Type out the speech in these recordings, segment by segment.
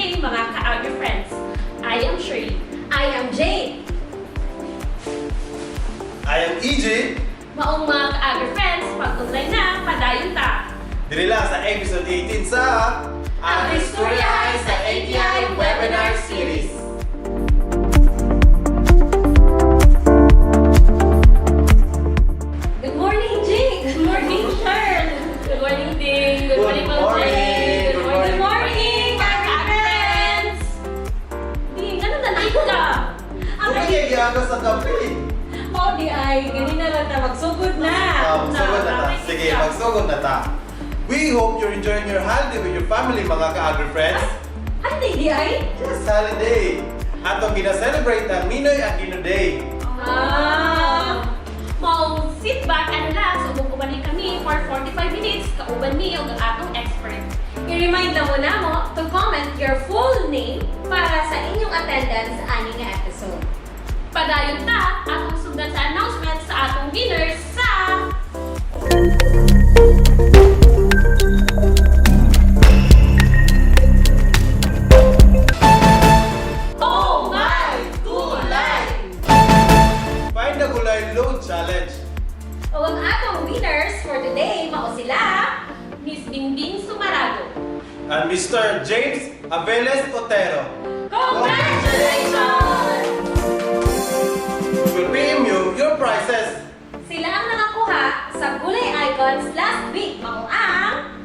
today, mga ka-agri friends. I am Shirley. I am Jade. I am EJ. Maong mga ka-agri friends, pag-online na, padayon ta. Diri lang sa episode 18 sa AgriStoryahay sa ATI Webinar Series. Good morning, Jade. Good morning, Shirl. Good morning, Ding. Good morning, Good Ma'am morning. Jane. Good morning. Good morning, mga ka-agri friends. Ding, ano na late ka? Ang Kung kaya sa kape. Mao di ay ganina lang ta magsugod na. Ah, magsugod na ta. Na, Sige, magsugod na ta. We hope you're enjoying your holiday with your family, mga ka-agri friends. Holiday di ay? Yes, holiday. Atong gina-celebrate ang Ninoy Aquino Day. Ah. Maong sit back and relax ug uban ni kami for 45 minutes kauban ni og ang atong expert. I-remind lang mo na mo to comment your full name para sa inyong attendance ani nga episode. Padayon ta atong sundan sa announcement sa atong winners sa Oh my gulay! Find the Gulay Load Challenge. O ang atong winners for today mao sila Miss Bingbing Sumarado. And Mr. James Aveles Otero. Congratulations! Will PM you your prizes. Sila ang nakakuha sa Gulay Icons last week mao ang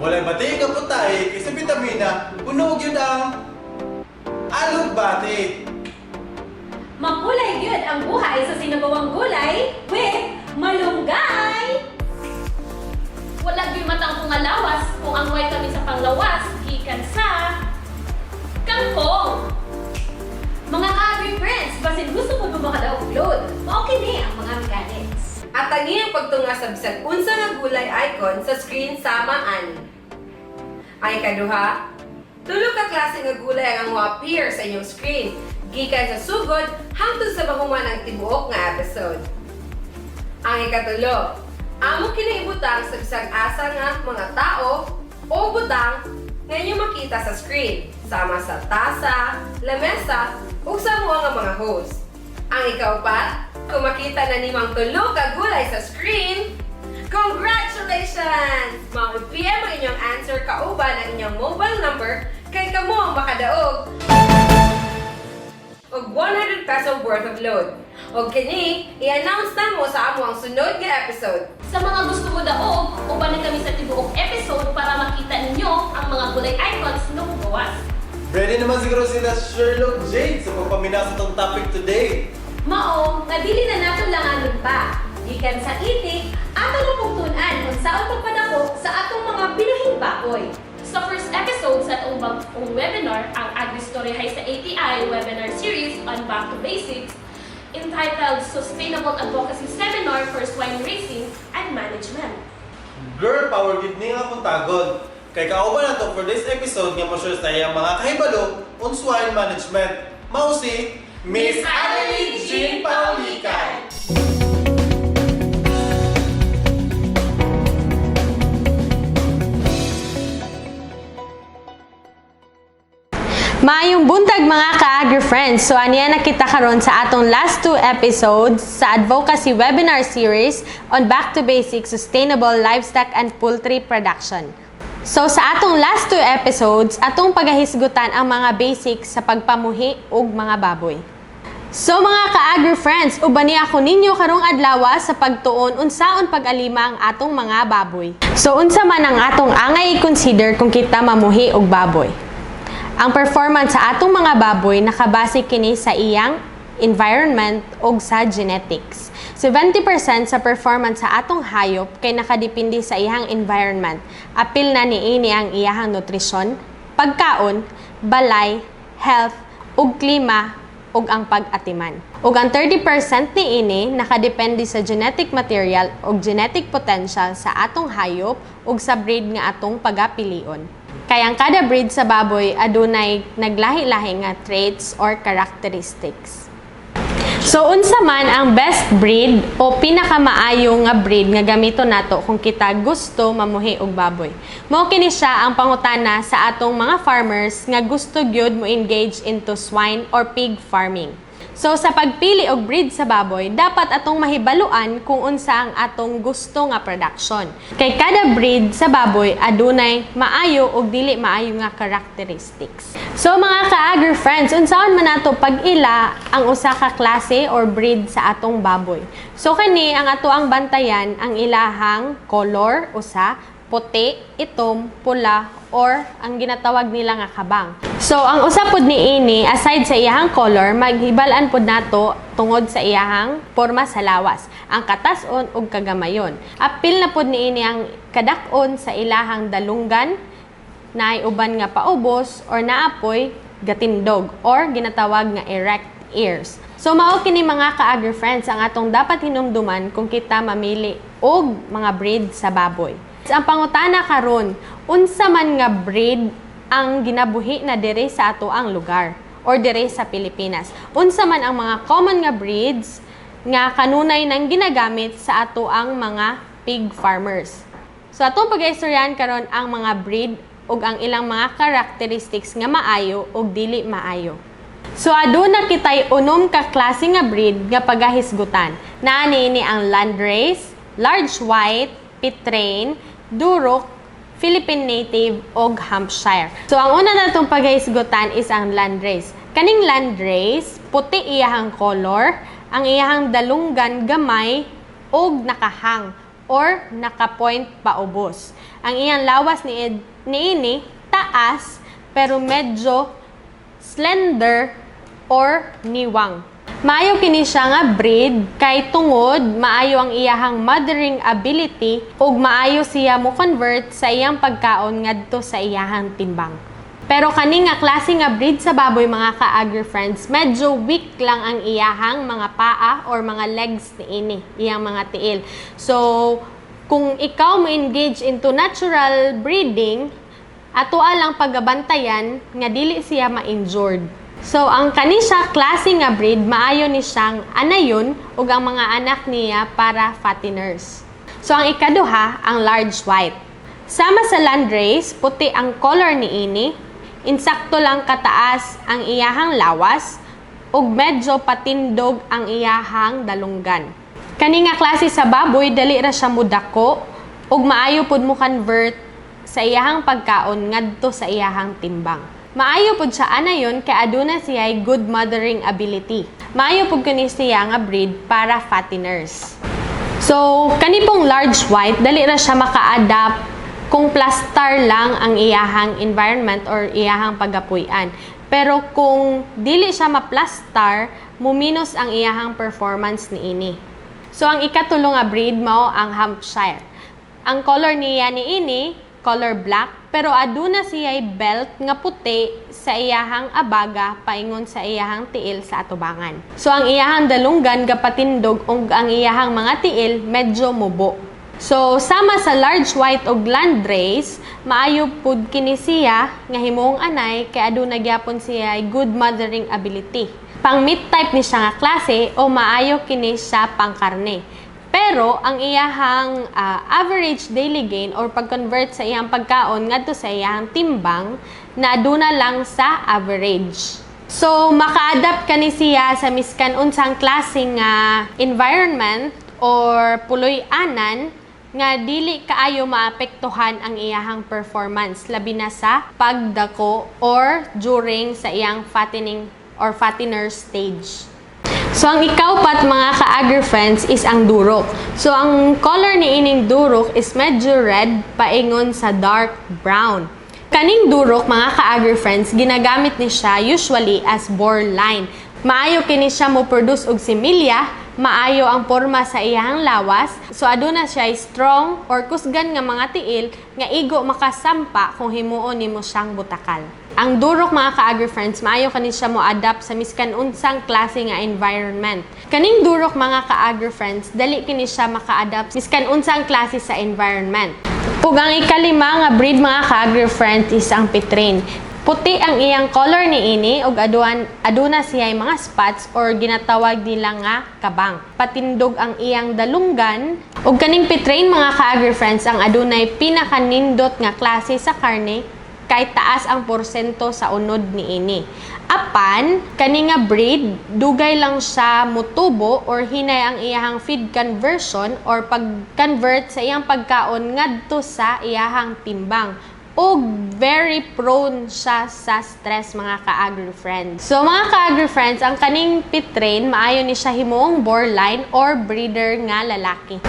Walay bati nga putahe kaysa bitamina, puno gyud ang alugbati. Makulay gyud ang buhay sa sinabawang gulay with malunggay! Wala gyud matang kung lawas kung ang vitamin sa panglawas gikan sa kangkong. Mga ka-agri friends, basin gusto mo ba makadaog load? Mao kini ang mga mechanics. At ang iyang pagtunga sa bisag unsa nga gulay icon sa screen sama ani. Ang ikaduha, tulo ka klase nga gulay ang mo-appear sa inyong screen gikan sa sugod hangtod sa mahuman ang tibuok nga episode. Ang ikatulo, amo kini ibutang sa bisag asa nga mga tao o butang nga inyong makita sa screen sama sa tasa, lamesa ug sa muha nga mga host. Ang ikaupat, kung makita na nimang tulo ka gulay sa screen, congratulations! Mau-PM ang inyong answer kauban ang inyong mobile number kay kamo ang makadaog og 100 peso worth of load. Og kini, i-announce na mo sa amo ang sunod nga episode. Sa mga gusto mo daog, uban na kami sa tibuok episode para makita ninyo ang mga gulay icons na mugawas. Ready naman siguro sila Sherlock Jade sa pagpamina sa tong topic today. Mao nga dili na nato langanon pa. Gikan sa itik, ato na pong tun-an kung saon pagpadako sa atong mga binuhing baboy. Sa first episode sa atong bagong webinar, ang AgriStoryahay sa ATI webinar series on Back to Basics, entitled Sustainable Advocacy Seminar for Swine Raising and Management. Girl power gid ni nga puntagon. Kay kauban nato for this episode nga mo-share sa iyang mga kahibalo on swine management. Mao si Miss Annalyn Jean Paulican. Maayong buntag, mga ka-agri friends. So aniya na kita karon sa atong last two episodes sa advocacy webinar series on Back to Basics Sustainable Livestock and Poultry Production. So sa atong last two episodes, atong pagahisgutan ang mga basics sa pagpamuhi og mga baboy. So mga ka-agri friends, uban ni ako ninyo karong adlaw sa pagtuon unsaon pag-alima ang atong mga baboy. So unsa man ang atong angay i-consider kung kita mamuhi og baboy? Ang performance sa atong mga baboy nakabase kini sa iyang environment ug sa genetics. 70% sa performance sa atong hayop kay nakadepende sa iyang environment. Apil na niini ang iyahang nutrisyon, pagkaon, balay, health, ug klima ug ang pag-atiman. Ug ang 30% niini nakadepende sa genetic material ug genetic potential sa atong hayop ug sa breed nga atong pagapilion. Kay ang kada breed sa baboy adunay naglahi-lahi nga traits or characteristics. So unsa man ang best breed o pinakamaayo nga breed nga gamiton nato kung kita gusto mamuhi og baboy? Mao kini siya ang pangutana sa atong mga farmers nga gusto gyud mo engage into swine or pig farming. So sa pagpili og breed sa baboy, dapat atong mahibaluan kung unsa ang atong gusto nga production. Kay kada breed sa baboy adunay maayo ug dili maayo nga characteristics. So mga ka-agri friends, unsaon man nato pag-ila ang usa ka klase or breed sa atong baboy? So kani ang ato ang bantayan ang ilahang color usa, puti, itom, pula, or ang ginatawag nila nga kabang. So, ang usa pod niini, aside sa iyahang color, maghibal-an pod nato tungod sa iyahang porma sa lawas, ang katas-on ug kagamayon. Apil na pod niini ang kadak-on sa ilahang dalunggan, naay uban nga paubos or naapoy gatindog or ginatawag nga erect ears. So mao kini, mga ka-agri friends, ang atong dapat hinumduman kung kita mamili og mga breed sa baboy. Ang pangutana karon, unsa man nga breed ang ginabuhi na diri sa ato ang lugar or diri sa Pilipinas? Unsa man ang mga common nga breeds nga kanunay nang ginagamit sa ato ang mga pig farmers? So atong pag-istoryahan karon ang mga breed ug ang ilang mga characteristics nga maayo ug dili maayo. So aduna kitay 6 ka klase nga breed nga pagahisgutan. Naa niini ang Landrace, Large White, Pietrain, Duroc, Philippine Native ug Hampshire. So ang una natong pagahisgutan is ang Landrace. Kaning Landrace, puti iyahang color, ang iyahang dalunggan gamay ug nakahang or nakapoint paubos. Ang iyang lawas ni niini taas pero medyo slender or niwang. Maayo kini siya nga breed kay tungod maayo ang iyahang mothering ability ug maayo siya mo convert sa iyang pagkaon ngadto sa iyahang timbang. Pero kani nga klase nga breed sa baboy, mga ka-agri friends, medyo weak lang ang iyahang mga paa or mga legs niini, iyang mga tiil. So, kung ikaw mo engage into natural breeding, atoa lang pagabantayan nga dili siya ma-injured. So, ang kani siya klase nga breed, maayo ni siyang anayon ug ang mga anak niya para fatteners. So, ang ikaduha, ang Large White. Sama sa Landrace, puti ang color niini, insakto lang kataas ang iyahang lawas, ug medyo patindog ang iyahang dalunggan. Kani nga klase sa baboy, dali ra siya mudako ug maayo pud mo convert sa iyahang pagkaon ngadto sa iyahang timbang. Maayo pud siya anayon kay aduna siya good mothering ability. Maayo pud kini siya nga breed para fatteners. So, kani pong Large White, dali ra siya maka-adapt kung plastar lang ang iyahang environment or iyahang pagapuy-an. Pero kung dili siya maplastar, muminos ang iyahang performance niini. So, ang ikatulo nga breed mao ang Hampshire. Ang color niya niini, color black, pero aduna siya belt nga puti sa iyahang abaga paingon sa iyahang tiil sa atubangan. So ang iyahang dalunggan gapatindog ug ang iyahang mga tiil medyo mubo. So sama sa Large White ug Landrace, maayo pud kini siya nga himuong anay kay aduna gyapon siya good mothering ability. Pang meat type ni siya nga klase o maayo kini siya pang karne. Pero ang iyahang average daily gain or pag-convert sa iyang pagkaon ngadto sa iyahang timbang na aduna lang sa average. So maka-adapt kani siya sa miskan unsang klase nga environment or puloy-anan nga dili kaayo maapektuhan ang iyahang performance, labi na sa pagdako or during sa iyang fattening or fattener stage. So, ang ikaupat, mga ka-agri friends, is ang Duroc. So, ang color ni ining Duroc is medyo red paingon sa dark brown. Kaning Duroc, mga ka-agri friends, ginagamit ni siya usually as boar line. Maayo kini siya mo produce og similya, maayo ang porma sa iyang lawas, so aduna siya strong or kusgan nga mga tiil nga igo makasampa kung himuon nimo siyang butakal. Ang Duroc, mga ka-agri friends, maayo kani siya mo adapt sa miskan unsang klase nga environment. Kaning Duroc, mga ka-agri friends, dali kini siya maka-adapt miskan unsang klase sa environment. Ug ang ikalima nga breed, mga ka-agri friends, is ang Pietrain. Puti ang iyang color niini ug aduan aduna siya mga spots or ginatawag nila nga kabang. Patindog ang iyang dalunggan ug kaning Pietrain, mga ka-agri-friends, ang adunay pinakanindot nga klase sa karne kay taas ang porsyento sa unod niini. Apan kani nga breed, dugay lang siya mutubo or hinay ang iyahang feed conversion or pag-convert sa iyang pagkaon ngadto sa iyahang timbang ug very prone siya sa stress, mga ka-agri-friends. So mga ka-agri-friends, ang kaning Pietrain, maayo ni siya himuong boar line or breeder nga lalaki.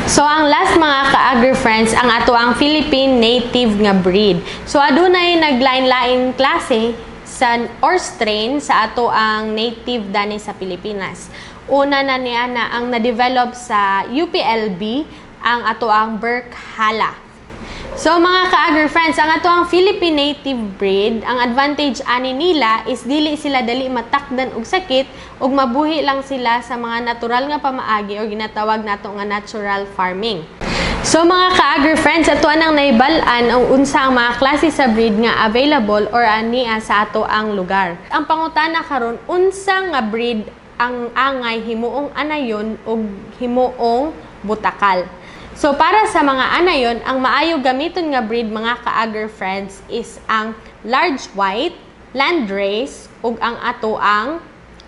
So ang last, mga ka-agri-friends, ang ato ang Philippine native nga breed. So adunay naglain-lain klase sa or strain sa ato ang native dani sa Pilipinas. Una na niya na ang na-develop sa UPLB, ang ato ang Berkhala. So mga ka-agri-friends, ang ato ang Philippine native breed, ang advantage ani nila is dili sila dali matakdan og sakit ug mabuhi lang sila sa mga natural nga pamaagi or ginatawag nato nga natural farming. So mga ka-agri-friends, ato anang naibal-an ang unsa ang mga klase sa breed nga available or ania sa ato ang lugar. Ang pangutana karon, unsa nga breed ang angay himuong anayon ug himuong butakal? So para sa mga anayon, ang maayo gamiton nga breed, mga ka-agri-friends, is ang Large White, Landrace ug ang ato ang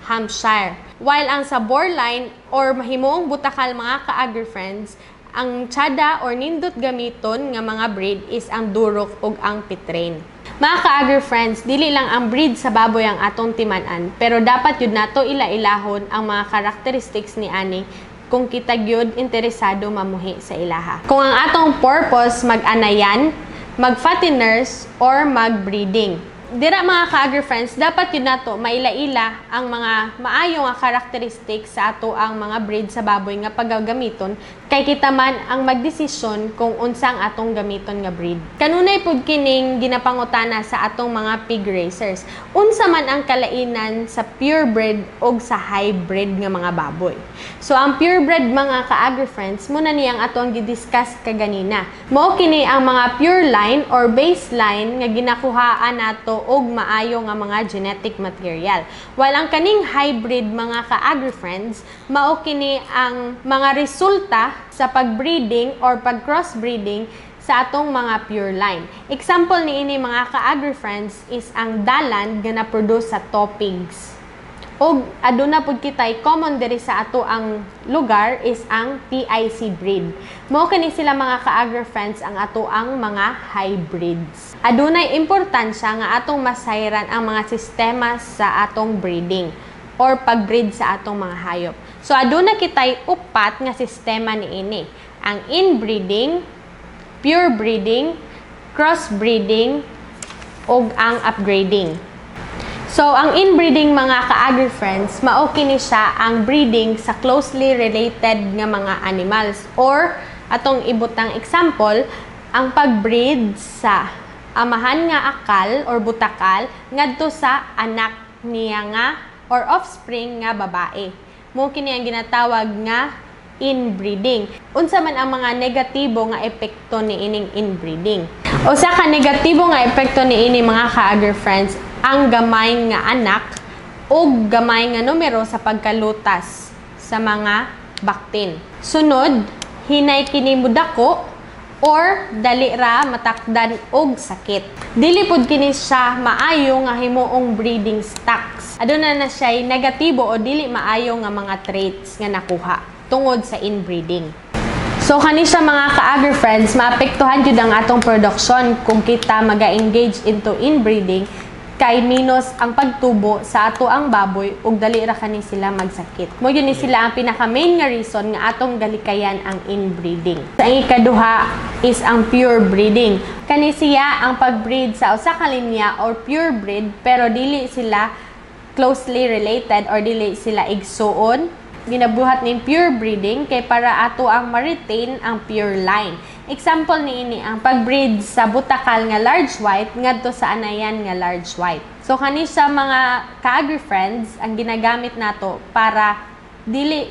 Hampshire. While ang sa boar line or mahimuong butakal, mga ka-agri-friends, ang tsada or nindot gamiton nga mga breed is ang Duroc ug ang Pietrain. Mga ka-agri-friends, dili lang ang breed sa baboy ang atong timan-an, pero dapat yun nato ila-ilahon ang mga characteristics ni ani kung kita gyud interesado mamuhi sa ilaha. Kung ang atong purpose mag-anayan, mag-fatteners, or mag-breeding. Dira, mga ka-agri-friends, dapat yun nato maila-ila ang mga maayo nga characteristics sa ato ang mga breed sa baboy nga paggamiton kay kita man ang magdesisyon kung unsang atong gamiton nga breed. Kanunay pud kining ginapangutana sa atong mga pig raisers. Unsa man ang kalainan sa purebred og sa hybrid nga mga baboy? So ang purebred, mga ka-agri-friends, muna niyang ato ang gidiscuss kaganina. Mao kini ang mga pure line or baseline nga ginakuhaan nato og maayo nga mga genetic material. While ang kaning hybrid, mga ka-agri-friends, mao kini ang mga resulta sa pagbreeding or pag-crossbreeding sa atong mga pure line. Example niini, mga ka-agri-friends, is ang Daland nga na-produce sa Topigs. Og aduna pud kitay common diri sa ato ang lugar is ang PIC breed. Mao kini sila, mga ka-agri-friends, ang ato ang mga hybrids. Adunay importansya nga atong masayran ang mga sistema sa atong breeding or pagbreed sa atong mga hayop. So aduna kitay upat nga sistema niini: ang inbreeding, pure breeding, crossbreeding, ug ang upgrading. So, ang inbreeding, mga ka-agri-friends, mao kini siya ang breeding sa closely related nga mga animals or atong ibutang example, ang pagbreed sa amahan nga akal or butakal ngadto sa anak niya nga or offspring nga babae. Mao kini ang ginatawag nga inbreeding. Unsa man ang mga negatibo nga epekto ni ining inbreeding? Usa ka negatibo nga epekto niini, mga ka-agri-friends, ang gamay nga anak ug gamay nga numero sa pagkalutas sa mga baktin. Sunod, hinay kini mudako or dali ra matakdan og sakit. Dili pud kini siya maayo nga himuong breeding stocks. Aduna na siya negatibo o dili maayo nga mga traits nga nakuha tungod sa inbreeding. So kani siya, mga ka-agri-friends, maapektuhan jud ang atong production kung kita maga-engage into inbreeding kay minus ang pagtubo sa ato ang baboy ug dali ra kani sila magsakit. Mao yun ni sila ang pinaka main nga reason nga atong galikayan ang inbreeding. Sa ang ikaduha is ang pure breeding. Kani siya ang pagbreed sa usa ka linya or pure breed pero dili sila closely related or dili sila igsuon. Ginabuhat ning pure breeding kay para ato ang ma-retain ang pure line. Example niini ang pagbreed sa butakal nga Large White ngadto sa anayan nga Large White. So kani siya, mga ka-agri-friends, ang ginagamit nato para dili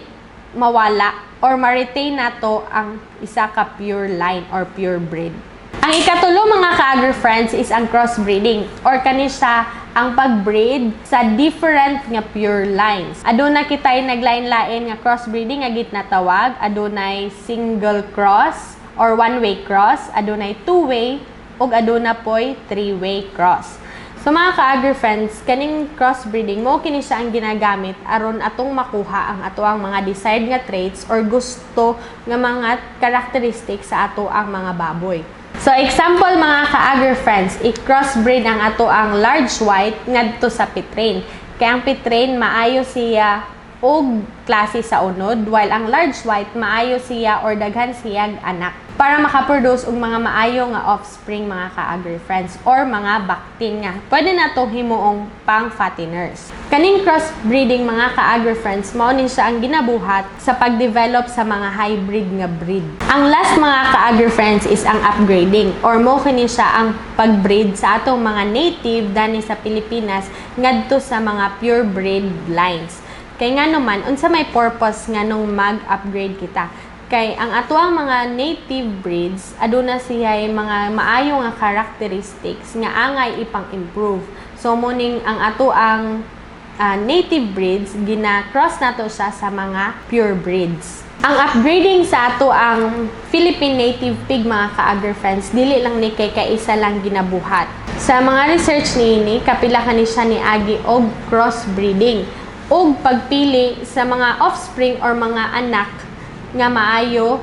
mawala or ma-retain nato ang isa ka pure line or pure breed. Ang ikatulo, mga ka-agri friends, is ang crossbreeding or kani siya ang pag-breed sa different nga pure lines. Aduna kitay naglain-lain nga crossbreeding nga ginatawag, adunay single cross or one-way cross, adunay two-way ug aduna poy three-way cross. So mga ka-agri friends, kaning crossbreeding mo kini siya ang ginagamit aron atong makuha ang atoang mga desired nga traits or gusto nga mga characteristics sa ato ang mga baboy. So example, mga ka-agri friends, i-crossbreed ang ato ang Large White ngadto sa Pietrain. Kay ang Pietrain maayo siya og klase sa unod, while ang Large White maayo siya or daghan siya anak para makaproduce og mga maayo nga offspring, mga ka-agri friends, or mga baktin nga pwede nato himuong pang fatteners. Kaning crossbreeding, mga ka-agri friends, mao ni siya ang ginabuhat sa pag-develop sa mga hybrid nga breed. Ang last, mga ka-agri friends, is ang upgrading or mo kini siya ang pag-breed sa atong mga native dani sa Pilipinas ngadto sa mga pure breed lines. Kay nga naman, unsa may purpose nga nung mag-upgrade kita? Kay ang atoang mga native breeds, aduna siya mga maayo nga characteristics nga angay ipang-improve. So muning ang ato ang native breeds, gina-cross nato siya sa mga pure breeds. Ang upgrading sa ato ang Philippine native pig, mga ka-agri friends, dili lang ni kay kaisa lang ginabuhat. Sa mga research niini, kapila kani siya ni agi og crossbreeding ug pagpili sa mga offspring or mga anak nga maayo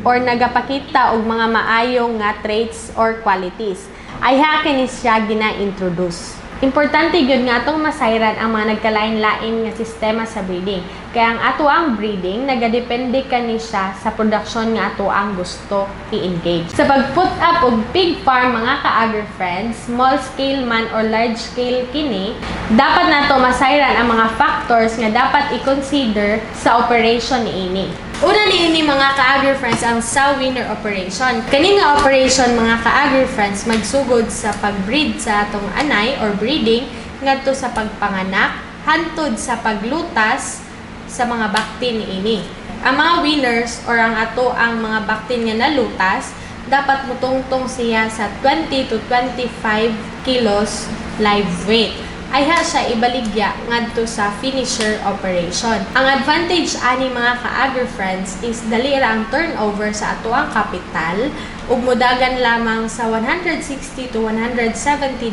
or nagapakita og mga maayo nga traits or qualities. Ayha kini siya gina-introduce. Importante gyud nga atong masayran ang mga nagkalain-lain nga sistema sa breeding. Kaya ang ato ang breeding nagadepende kani siya sa production nga ato ang gusto i-engage. Sa pag-put up og pig farm, mga ka-agri friends, small scale man or large scale kini, dapat nato masayran ang mga factors nga dapat i-consider sa operation niini. Una niini, mga ka-agri friends, ang sow weaner operation. Kani nga operation, mga ka-agri friends, magsugod sa pag-breed sa atong anay or breeding ngadto sa pagpanganak hantod sa paglutas sa mga baktin niini. Ang mga weaners or ang ato ang mga baktin nga nalutas dapat mutungtong siya sa 20 to 25 kilos live weight. Ayha siya ibaligya ngadto sa finisher operation. Ang advantage ani, mga ka-agri friends, is dali ra ang turnover sa atoang kapital ug mudagan lamang sa 160 to 170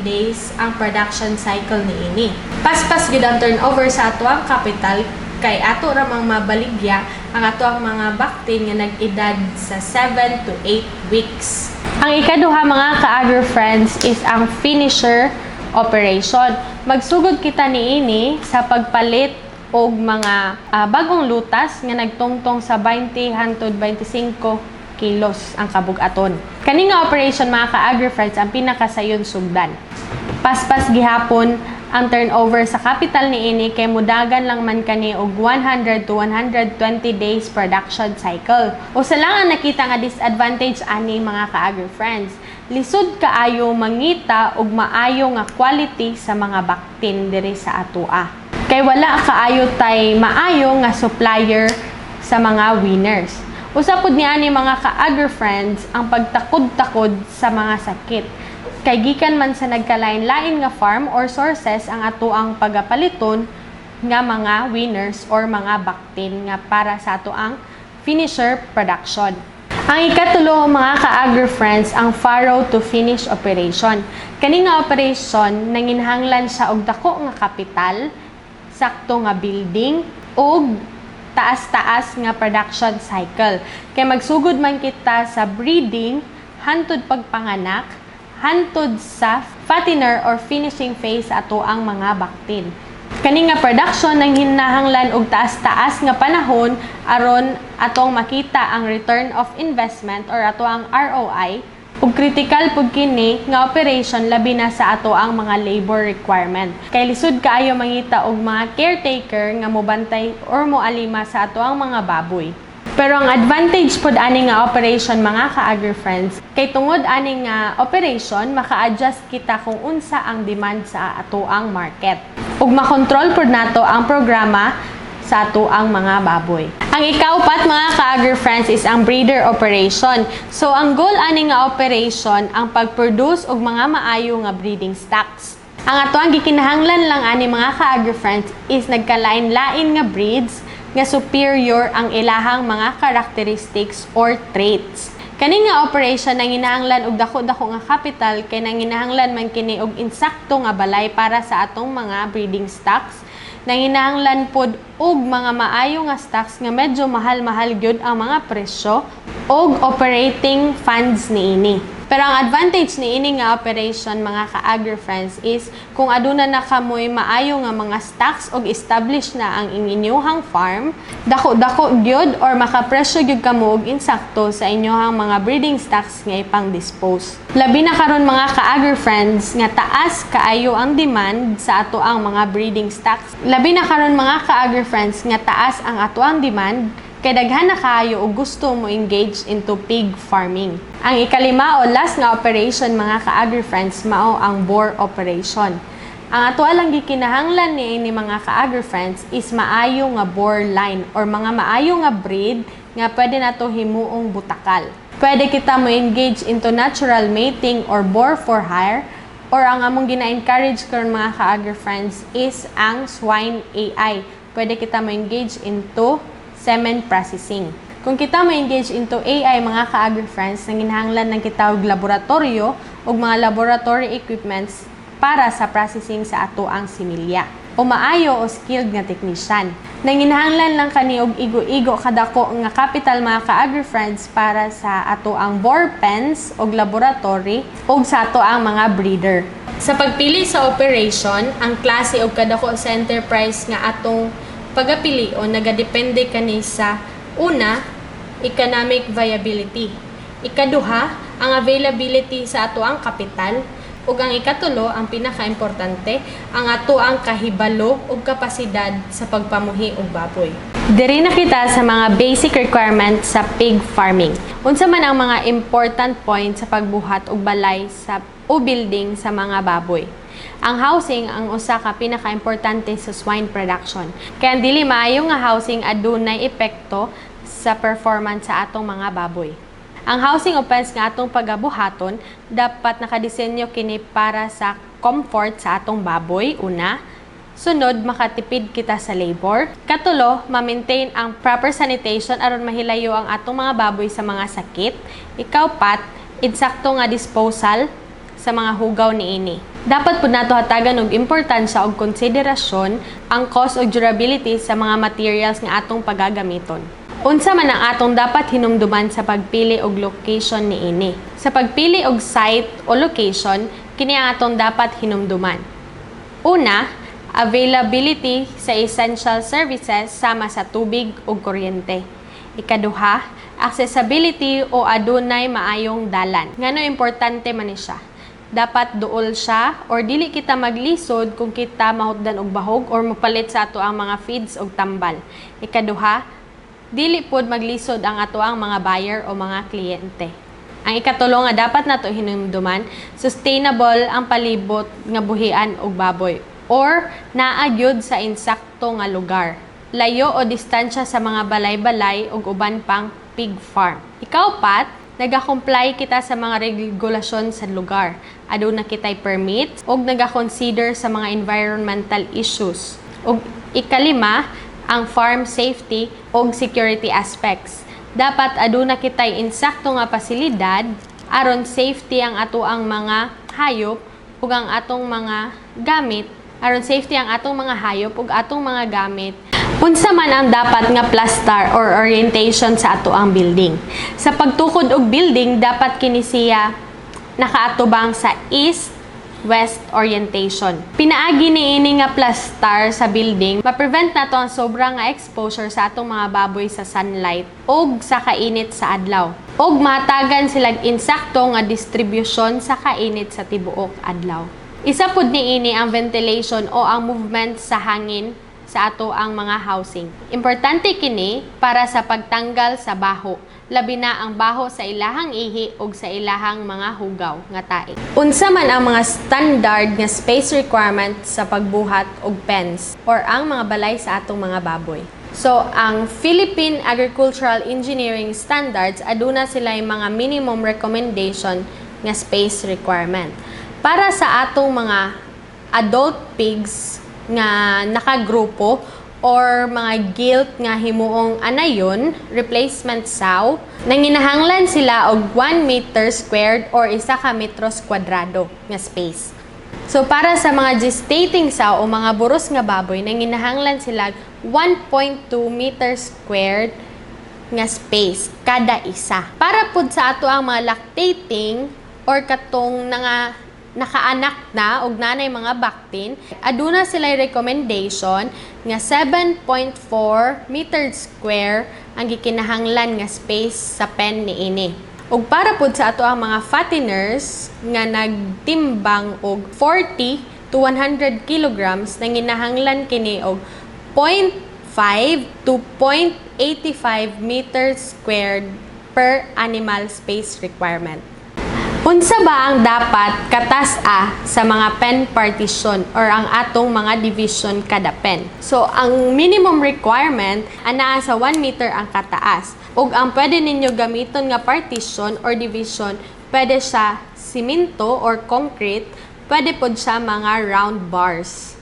days ang production cycle niini. Paspas gyud ang turnover sa atoang kapital kay ato ra mang mabaligya ang atoang mga baktin nga nag-edad sa 7 to 8 weeks. Ang ikaduha, mga ka-agri friends, is ang finisher operation. Magsugod kita niini sa pagpalit og mga bagong lutas nga nagtungtong sa 20 hantod 25 kilos ang kabug-aton. Kani nga operation, mga ka-agri friends, ang pinakasayon sugdan. Paspas gihapon ang turnover sa capital niini kay mudagan lang man kani og 100 to 120 days production cycle. Usa lang ang nakita nga disadvantage ani, mga ka-agri friends. Lisod kaayo mangita og maayo nga quality sa mga baktin diri sa atoa. Kay wala kaayo tay maayo nga supplier sa mga weaners. Usa pud niani, mga ka-agri friends, ang pagtakod-takod sa mga sakit. Kay gikan man sa nagkalain-lain nga farm or sources ang atoang pagapaliton nga mga weaners or mga baktin nga para sa atoang finisher production. Ang ikatulo, mga ka-agri friends, ang farrow to finish operation. Kani nga operation nanginhanglan siya og dako nga kapital, sakto nga building ug taas-taas nga production cycle. Kay magsugod man kita sa breeding hantod pagpanganak hantod sa fattener or finishing phase ato ang mga baktin. Kani nga production nang hinahanglan og taas-taas nga panahon aron atong makita ang return of investment or ato ang ROI, ug critical pud kini nga operation labi na sa ato ang mga labor requirement. Kay lisod kaayo mangita og mga caretaker nga mobantay or moalima sa ato ang mga baboy. Pero ang advantage pod ani nga operation, mga ka-agri friends, kay tungod ani nga operation maka-adjust kita kung unsa ang demand sa atoang market. Ug makontrol pod nato ang programa sa atoang mga baboy. Ang ikaupat, mga ka-agri-friends, is ang breeder operation. So ang goal ani nga operation ang pag-produce og mga maayo nga breeding stocks. Ang atoang gikinahanglan lang ani, mga ka-agri-friends, is nagkalain-lain nga breeds nga superior ang ilahang mga characteristics or traits. Kani nga operation nanginahanglan og dako-dako nga capital kay nanginahanglan man kini og insakto nga balay para sa atong mga breeding stocks. Nanginahanglan pod og mga maayo nga stocks nga medyo mahal-mahal gyud ang mga presyo og operating funds niini. Pero ang advantage niini nga operation, mga ka-agri-friends, is kung aduna na kamoy maayo nga mga stocks og established na ang inyuhang farm, dako-dako gyud or makapresyo gyud kamo og insakto sa inyuhang mga breeding stocks nga ipang-dispose. Labi na karon, mga ka-agri-friends, nga taas kaayo ang demand sa atoang mga breeding stocks. Labi na karon, mga ka-agri-friends, nga taas ang atoang demand kay daghan na kaayo og gusto mo engage into pig farming. Ang ikalima o last nga operation, mga ka-agri-friends, mao ang boar operation. Ang ato lang gikinahanglan niini, mga ka-agri-friends, is maayo nga boar line or mga maayo nga breed nga pwede nato himuong butakal. Pwede kita mo engage into natural mating or boar for hire, or ang among gina-encourage karon, mga ka-agri-friends, is ang swine AI. Pwede kita mo engage into semen processing. Kung kita mo engage into AI, mga ka-agri-friends, nanginahanglan ng kita og laboratorio ug mga laboratory equipments para sa processing sa atoang similya o maayo o skilled nga technician. Nanginahanglan lang kani og igo-igo kadako nga capital, mga ka-agri-friends, para sa atoang boar pens og laboratory ug sa atoang mga breeder. Sa pagpili sa operation, ang klase og kadako sa enterprise nga atong pagapilion nagadepende kani sa una, economic viability. Ikaduha, ang availability sa atoang kapital, ug ang ikatulo, ang pinakaimportante, ang atoang kahibalo ug kapasidad sa pagpamuhi og baboy. Diri na kita sa mga basic requirements sa pig farming. Unsa man ang mga important points sa pagbuhat og balay sa o building sa mga baboy? Ang housing ang usa ka pinakaimportante sa swine production. Kaya ang dili maayo nga housing adunay epekto sa performance sa atong mga baboy. Ang housing o pens nga atong pagabuhaton dapat nakadisenyo kini para sa comfort sa atong baboy, una. Sunod, makatipid kita sa labor. Katulo, ma-maintain ang proper sanitation aron mahilayo ang atong mga baboy sa mga sakit. Ikaupat, insakto nga disposal sa mga hugaw niini. Dapat pud nato hatagan og importansya og konsiderasyon ang cost ug durability sa mga materials nga atong pagagamiton. Unsa man ang atong dapat hinumduman sa pagpili og location niini? Sa pagpili og site o location, kini ang atong dapat hinumduman. Una, availability sa essential services sama sa tubig ug kuryente. Ikaduha, accessibility o adunay maayong dalan. Ngano importante man ni siya? Dapat duol siya or dili kita maglisod kung kita mahutdan og bahog or mopalit sa atoang mga feeds og tambal. Ikaduha, dili pod maglisod ang atoang mga buyer o mga kliyente. Ang ikatulo nga dapat nato hinumduman, sustainable ang palibot nga buhian og baboy or naa gyud sa insakto nga lugar. Layo o distansya sa mga balay-balay ug uban pang pig farm. Ikaupat, naga-comply kita sa mga regulasyon sa lugar. Aduna kitay permit ug naga-consider sa mga environmental issues. Ug ikalima, ang farm safety ug security aspects. Dapat aduna kitay insakto nga pasilidad aron safety ang atoang mga hayop ug ang atong mga gamit, aron safety ang atong mga hayop ug atong mga gamit. Unsa man ang dapat nga plaster or orientation sa atoang building? Sa pagtukod og building, dapat kini siya nakaatubang sa east west orientation. Pinaagi niini nga plastar sa building, ma-prevent nato ang sobra nga exposure sa atong mga baboy sa sunlight ug sa kainit sa adlaw. Ug mahatagan silag insakto nga distribution sa kainit sa tibuok adlaw. Isa pud niini ang ventilation o ang movement sa hangin sa ato ang mga housing. Importante kini para sa pagtanggal sa baho, labi na ang baho sa ilahang ihi ug sa ilahang mga hugaw nga tae. Unsa man ang mga standard nga space requirement sa pagbuhat og pens or ang mga balay sa atong mga baboy? So, ang Philippine Agricultural Engineering Standards, aduna sila yung mga minimum recommendation nga space requirement. Para sa atong mga adult pigs nga nakagrupo or mga gilt nga himuong anayon, replacement sow, nanginahanglan sila og 1 meter squared or 1 ka metros kwadrado nga space. So para sa mga gestating sow o mga buros nga baboy, nanginahanglan sila 1.2 meter squared nga space kada isa. Para pud sa ato ang mga lactating or katong nakaanak na og nanay mga baktin, aduna sila recommendation nga 7.4 meter square ang gikinahanglan nga space sa pen niini. Ug para pud sa ato ang mga fatteners nga nagtimbang og 40 to 100 kilograms, nanginahanglan kini og 0.5 to 0.85 meters squared per animal space requirement. Unsa ba ang dapat katas-a sa mga pen partition or ang atong mga division kada pen? So, ang minimum requirement anaa sa 1 meter ang kataas. Ug ang pwede ninyo gamiton nga partition or division, pwede siya simento or concrete, pwede pod siya mga round bars.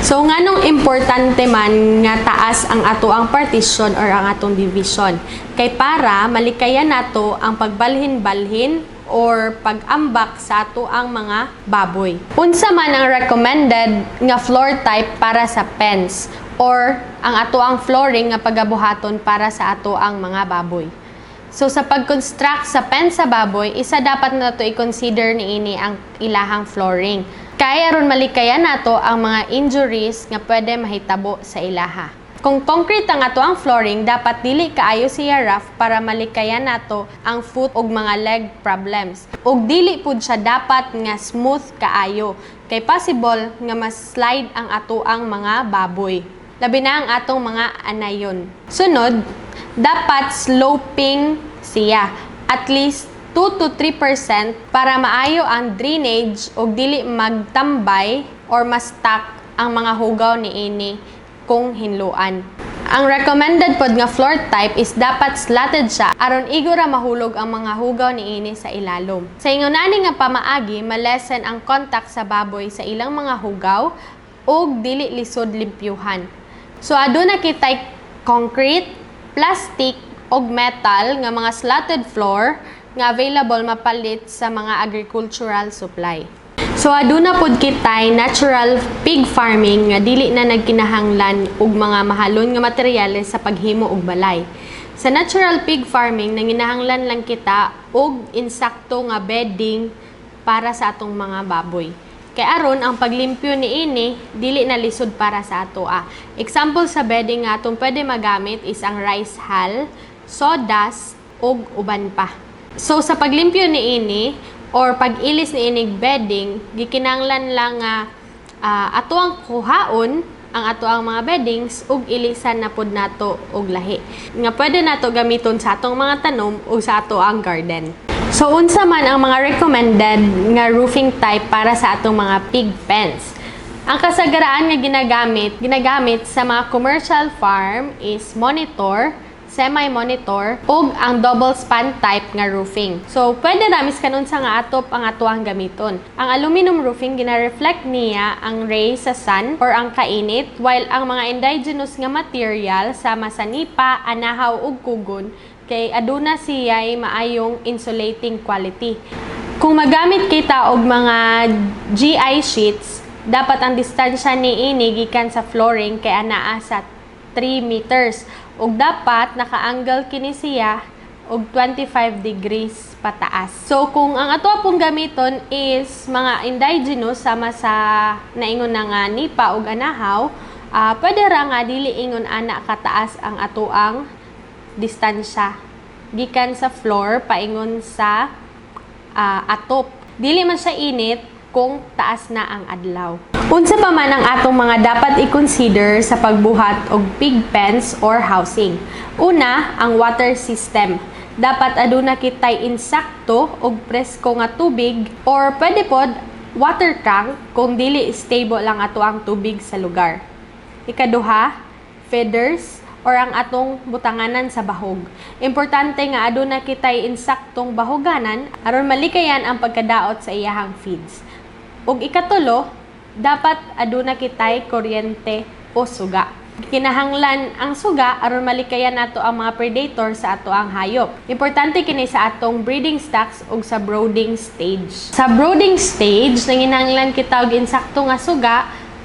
So nganong importante man nga taas ang ato ang partition or ang atong division? Kay para malikayan nato ang pagbalhin-balhin or pag-ambak sa ato ang mga baboy. Unsa man ang recommended nga floor type para sa pens or ang ato ang flooring nga pagabuhaton para sa ato ang mga baboy? So sa pag-construct sa pen sa baboy, isa dapat nato i-consider niini ang ilahang flooring. Kay aron malikayan nato ang mga injuries nga pwede mahitabo sa ilaha. Kung concrete ang ato ang flooring, dapat dili kaayo siya rough para malikayan nato ang foot ug mga leg problems. Ug dili pud siya dapat nga smooth kaayo kay possible nga mas slide ang ato ang mga baboy. Labi na ang atong mga anayon. Sunod, dapat sloping siya. At least 2 to 3% para maayo ang drainage ug dili magtambay or ma-stuck ang mga hugaw niini kung hinluan. Ang recommended pod nga floor type is dapat slatted siya aron igo ra mahulog ang mga hugaw niini sa ilalom. Sa ingon ani nga pamaagi, malesen ang contact sa baboy sa ilang mga hugaw ug dili lisod limpyuhan. So aduna kitay concrete, plastic ug metal nga mga slatted floor nga available mapalit sa mga agricultural supply. So aduna pod kitay natural pig farming nga dili na nagkinahanglan og mga mahalon nga materyales sa paghimo og balay. Sa natural pig farming, nanginahanglan lang kita og insakto nga bedding para sa atong mga baboy. Kay aron ang paglimpyo niini dili na lisod para sa ato ah. Example sa bedding nga atong pwede magamit is ang rice hull, sawdust ug uban pa. So sa paglimpyo niini or pag-ilis niinig bedding, gikinahanglan lang nga ato ang kuhaon ang ato ang mga beddings ug ilisan na pud nato og lahi nga pwede nato gamiton sa atong mga tanom ug sa ato ang garden. So unsa man ang mga recommended nga roofing type para sa atong mga pig pens? Ang kasagaraan nga ginagamit sa mga commercial farm is monitor, semi-monitor, ug ang double span type nga roofing. So, pwede ra miskan unsa nga atop ang atoang gamiton. Ang aluminum roofing, gina-reflect niya ang ray sa sun or ang kainit, while ang mga indigenous nga material sama sa nipa, anahaw ug kugon kay aduna siya'y maayong insulating quality. Kung magamit kita og mga GI sheets, dapat ang distansya niini gikan sa flooring kay anaa sa 3 meters ug dapat naka-angle kini siya og 25 degrees pataas. So kung ang ato pong gamiton is mga indigenous sama sa naingon na nga nipa ug anahaw, pwede ra nga dili ingon ana kataas ang atoang distansya gikan sa floor paingon sa atop. Dili man siya init. kung taas na ang adlaw. Unsa pa man ang atong mga dapat i-consider sa pagbuhat og pig pens or housing? Una, ang water system. Dapat aduna kitay insakto og presko nga tubig or pwede pod water tank kung dili stable lang ato ang tubig sa lugar. Ikaduha, feeders or ang atong butanganan sa bahog. Importante nga aduna kitay insaktong bahoganan aron malikayan ang pagkadaot sa iyahang feeds. Ug ikatulo, dapat aduna kitay kuryente o suga. Kinahanglan ang suga aron malikayan nato ang mga predator sa ato ang hayop. Importante kini sa atong breeding stocks ug sa brooding stage. Sa brooding stage, nanginahanglan kita og insakto nga suga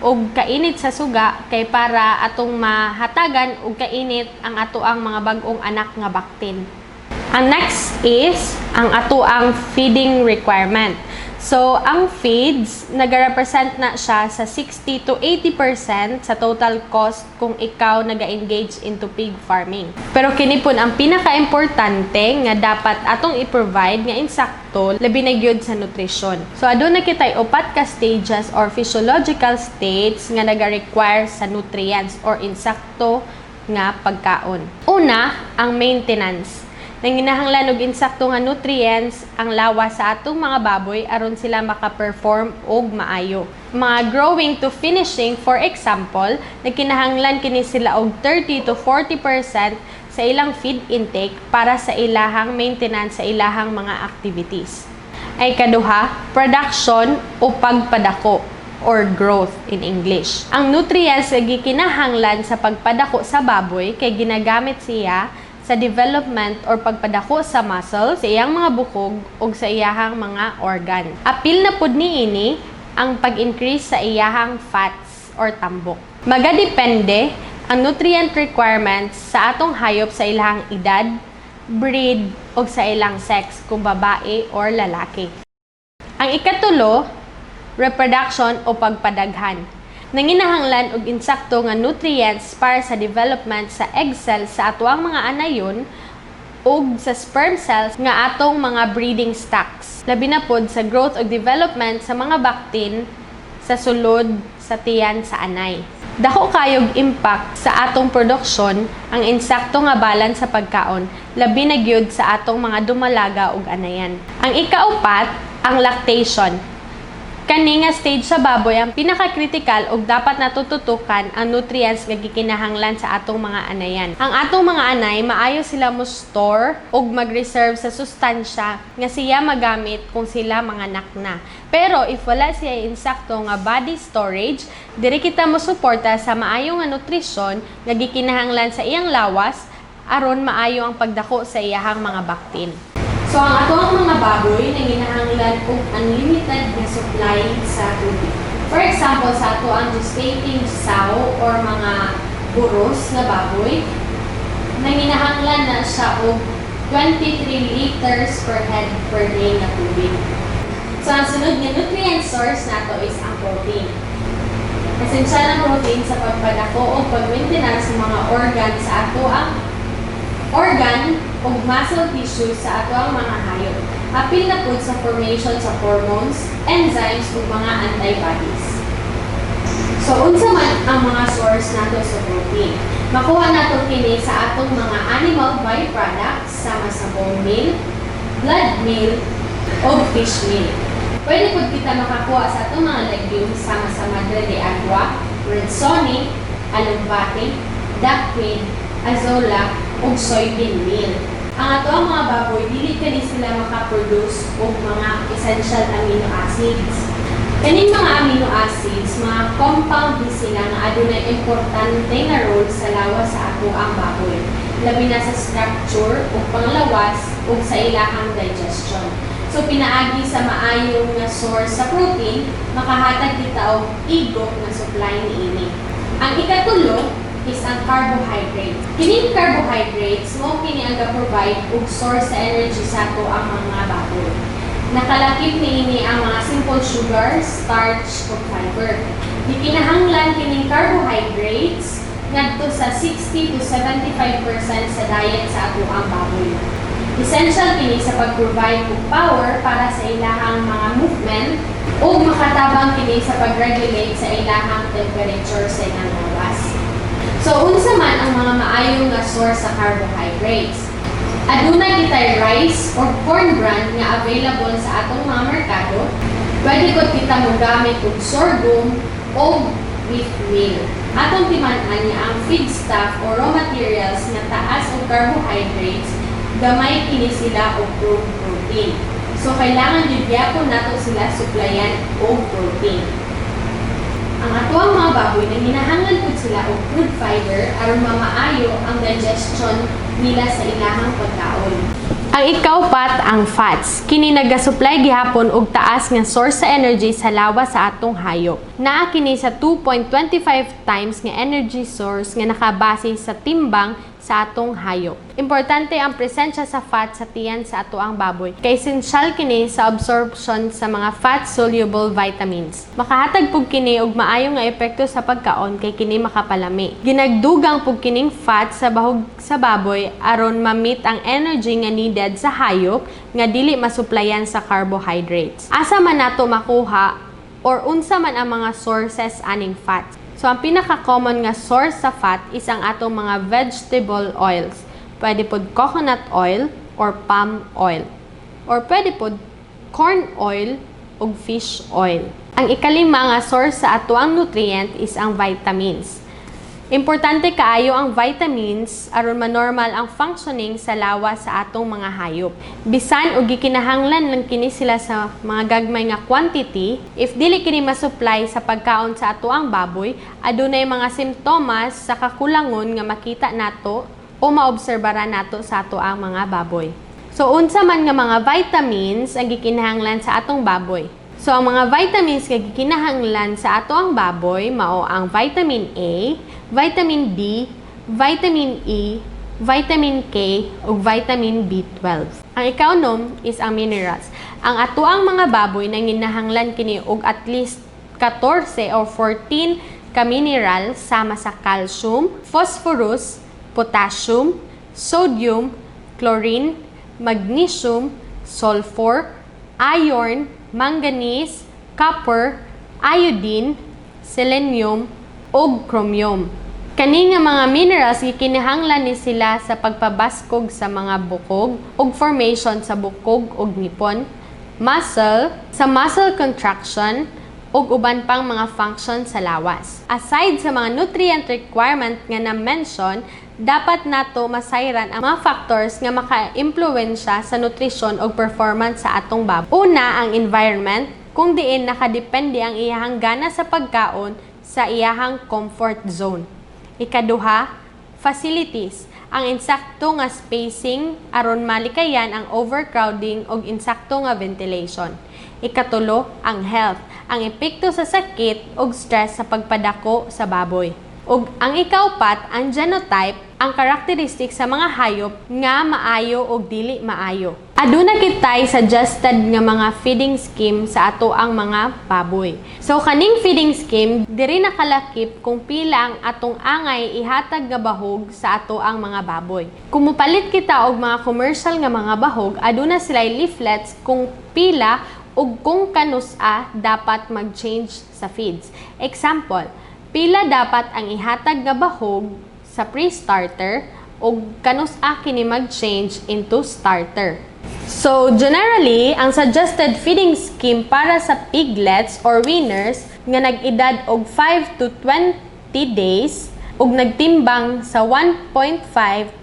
og kainit sa suga kay para atong mahatagan og kainit ang ato ang mga bag-ong anak nga baktin. Ang next is ang ato ang feeding requirement. So, ang feeds, nag-represent na siya sa 60 to 80% sa total cost kung ikaw naga-engage into pig farming. Pero kini pud ang pinaka-importante nga dapat atong i-provide nga insakto, labi na gyud sa nutrisyon. So, aduna kitay upat ka stages or physiological states nga naga-require sa nutrients or insakto nga pagkaon. Una, ang maintenance. Nanginahanglan og insakto nga nutrients ang lawas sa atong mga baboy aron sila maka-perform og maayo. Mga growing to finishing, for example, nagkinahanglan kini sila og 30 to 40% sa ilang feed intake para sa ilahang maintenance sa ilahang mga activities. Ay kaduha, production o pagpadako or growth in English. Ang nutrients nga gikinahanglan sa pagpadako sa baboy kay ginagamit siya sa development or pagpadako sa muscle, sa iyang mga bukog ug sa iyahang mga organ. Apil na pud niini ang pag-increase sa iyahang fats or tambok. Magadepende ang nutrient requirements sa atong hayop sa ilahang edad, breed, ug sa ilang sex kung babae or lalaki. Ang ikatulo, reproduction o pagpadaghan. Nanginahanglan og insakto nga nutrients para sa development sa egg cells sa atoang mga anayon ug sa sperm cells nga atong mga breeding stocks. Labi na pod sa growth ug development sa mga baktin sa sulod sa tiyan sa anay. Dako kayog impact sa atong produksyon ang insakto nga balance sa pagkaon, labi na gyud sa atong mga dumalaga ug anayan. Ang ikaupat, ang lactation. Kani nga stage sa baboy ang pinaka-critical ug dapat natututukan ang nutrients nga gikinahanglan sa atong mga anayan. Ang atong mga anay, maayo sila mo store ug mag-reserve sa sustansya nga siya magamit kung sila manganak na. Pero if wala siya insakto nga body storage, diri kita mo suporta sa maayo nga nutrisyon nga gikinahanglan sa iyang lawas aron maayo ang pagdako sa iyahang mga baktin. So ang ato ang mga baboy nanginahanglan og unlimited nga supply sa tubig. For example, sa ato ang gestating sow or mga buros nga baboy, nanginahanglan na siya og 23 liters per head per day nga tubig. So ang sunod nga nutrient source nato is ang protein. Essential ang protein sa pagpadako o pag-maintenance sa mga organ sa ato ang organ ug muscle tissue sa ato ang mga hayop. Apil na pud sa formation sa hormones, enzymes ug mga antibodies. So unsa man ang mga source nato sa protein? Makuha nato kini sa atong mga animal byproducts sama sa bone meal, blood meal, ug fish meal. Pwede pud kita makakuha sa atong mga legumes sama sa madre de agua, red soni, alugbati, duckweed, azolla, ug soybean meal. Ang ato ang mga baboy, dili kani sila makaproduce og mga essential amino acids. Kaning mga amino acids, mga compound ni sila nga adunay importante nga role sa lawas sa ato ang baboy. Labi na sa structure ug panglawas ug sa ilahang digestion. So pinaagi sa maayong nga source sa protein, makahatag kita og igo nga supply niini. Ang ikatulo is ang carbohydrates. Kining carbohydrates mao kini ang ga-provide og source sa energy sa ato ang mga baboy. Nakalakip niini ang mga simple sugar, starch ug fiber. Gikinahanglan kining carbohydrates ngadto sa 60 to 75% sa diet sa ato ang baboy. Essential kini sa pag-provide og power para sa ilahang mga movement. Ug makatabang kini sa pag-regulate sa ilahang temperature sa ilang lawas. So unsa man ang mga maayo nga source sa carbohydrates? Aduna kitay rice or corn bran nga available sa atong mga merkado. Pwede pud kita mogamit og sorghum o wheat meal. Atong timan-an nga ang feedstuff or raw materials nga taas og carbohydrates, gamay kini sila og crude protein. So kailangan jud gyapon nato sila suplayan og protein. Ang atoang mga baboy, nanginahanglan pud sila og crude fiber aron mamaayo ang digestion nila sa ilahang pagkaon. Ang ikaupat, ang fats. Kini nagasupply gihapon og taas nga source sa energy sa lawas sa atong hayop. Naa kini sa 2.25 times nga energy source nga nakabase sa timbang sa atong hayop. Importante ang presensya sa fat sa tiyan sa atoang baboy kay essential kini sa absorption sa mga fat-soluble vitamins. Makahatag pug kini og maayo nga epekto sa pagkaon kay kini makapalami. Ginagdugang pug kining fat sa bahog sa baboy aron ma-meet ang energy nga needed sa hayop nga dili masuplayan sa carbohydrates. Asa man nato makuha or unsa man ang mga sources aning fat? So ang pinaka-common nga source sa fat is ang atong mga vegetable oils. Pwede pod coconut oil or palm oil. Or pwede pod corn oil ug fish oil. Ang ikalima nga source sa atoang nutrient is ang vitamins. Importante kaayo ang vitamins aron manormal ang functioning sa lawas sa atong mga hayop. Bisan og gikinahanglan lang kini sila sa mga gagmay nga quantity, if dili kini masupply sa pagkaon sa atoang baboy, adunay mga simptomas sa kakulangon nga makita nato o maobserbara nato sa atoang mga baboy. So unsa man nga mga vitamins ang gikinahanglan sa atong baboy? So ang mga vitamins nga gikinahanglan sa atoang baboy mao ang vitamin A, vitamin D, vitamin E, vitamin K, ug vitamin B12. Ang ikaunom is ang minerals. Ang atoang mga baboy nanginahanglan kini og at least 14 or 14 ka mineral sama sa calcium, phosphorus, potassium, sodium, chlorine, magnesium, sulfur, iron, manganese, copper, iodine, selenium, ug chromium. Kani nga mga minerals, gikinahanglan ni sila sa pagpabaskog sa mga bukog ug formation sa bukog ug ngipon, muscle, sa muscle contraction, ug uban pang mga function sa lawas. Aside sa mga nutrient requirement nga na-mention, dapat nato masayran ang mga factors nga maka-impluwensya sa nutrisyon ug performance sa atong baboy. Una, ang environment, kung diin nakadepende ang iyahang gana sa pagkaon sa iyahang comfort zone. Ikaduha, facilities. Ang insakto nga spacing aron malikayan ang overcrowding ug insakto nga ventilation. Ikatulo, ang health. Ang epekto sa sakit ug stress sa pagpadako sa baboy. Ug ang ikaupat, ang genotype, ang karakteristik sa mga hayop nga maayo o dili maayo. Aduna kitay suggested nga mga feeding scheme sa atoang mga baboy. So kaning feeding scheme diri nakalakip kung pila ang atong angay ihatag nga bahog sa atoang mga baboy. Kung mopalit kita og mga commercial nga mga bahog, aduna sila leaflets kung pila ug kung kanus-a dapat mag-change sa feeds. Example, pila dapat ang ihatag nga bahog sa pre-starter ug kanus-a kini mag-change into starter. So, generally, ang suggested feeding scheme para sa piglets or weaners nga nag-edad og 5 to 20 days ug nagtimbang sa 1.5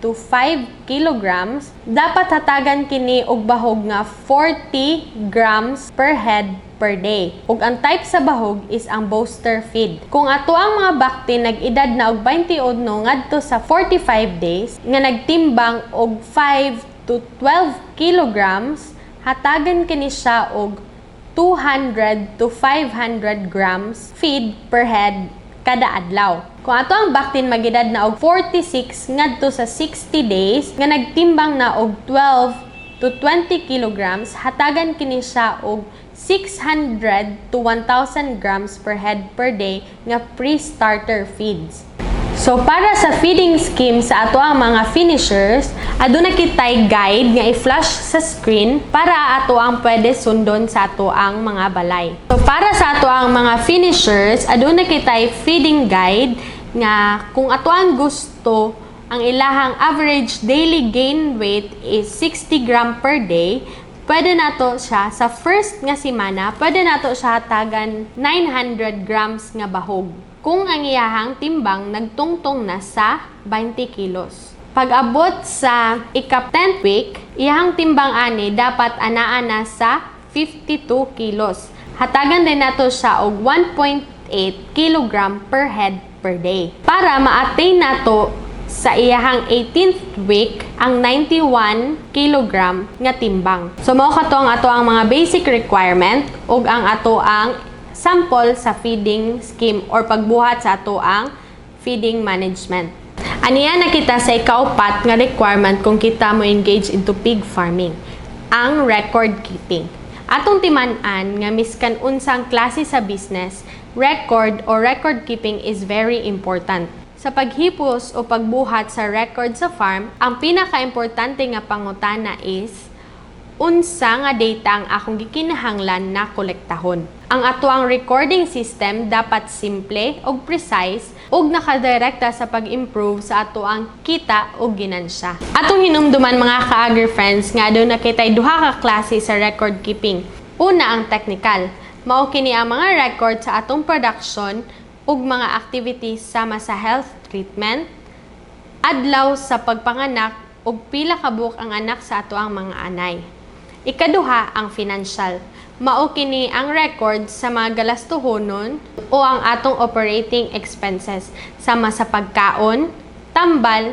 to 5 kilograms, dapat hatagan kini og bahog nga 40 grams per head per day. Ug ang type sa bahog is ang booster feed. Kung atoang mga bakti nag-edad na og 21 ngadto sa 45 days nga nagtimbang og 5 to 12 kilograms, hatagan kini siya og 200 to 500 grams feed per head kada adlaw. Kung atoang baktin magedad na og 46 ngadto sa 60 days nga nagtimbang na og 12 to 20 kilograms, hatagan kini siya og 600 to 1,000 grams per head per day nga pre-starter feeds. So para sa feeding scheme sa ato ang mga finishers, aduna kitay guide nga i-flash sa screen para ato ang pwede sundon sa ato ang mga balay. So para sa ato ang mga finishers, aduna kitay feeding guide nga kung ato ang gusto ang ilahang average daily gain weight is 60 gram per day, pwede nato siya sa first nga semana, pwede nato siya hatagan 900 grams nga bahog kung ang iyahang timbang nagtungtong na sa 20 kilos. Pag abot sa ika 10th week, iyahang timbang ani dapat anaa na sa 52 kilos. Hatagan din nato siya og 1.8 kilogram per head per day. Para ma-attain nato sa iyahang 18th week ang 91 kilogram nga timbang. So mao kato ang ato ang mga basic requirement ug ang ato ang sample sa feeding scheme or pagbuhat sa ato ang feeding management. Aniya na kita sa ikaupat nga requirement kung kita mo engage into pig farming, ang record keeping. Atong timan-an nga miskan unsang klase sa business, record or record keeping is very important. Sa paghipos o pagbuhat sa record sa farm, ang pinakaimportante nga pangutana is unsa nga data ang akong gikinahanglan na kolektahon. Ang atoang recording system dapat simple ug precise ug nakadirekta sa pag-improve sa atoang kita ug ginansya. Atong hinumduman, mga ka-agri friends, nga aduna kitay duha ka klase sa record keeping. Una, ang technical. Mao kini ang mga record sa atong production ug mga activities sama sa health treatment, adlaw sa pagpanganak ug pila ka buok ang anak sa ato ang mga anay. Ikaduha, ang financial. Mao kini ang record sa mga galastuhonon o ang atong operating expenses sama sa pagkaon, tambal,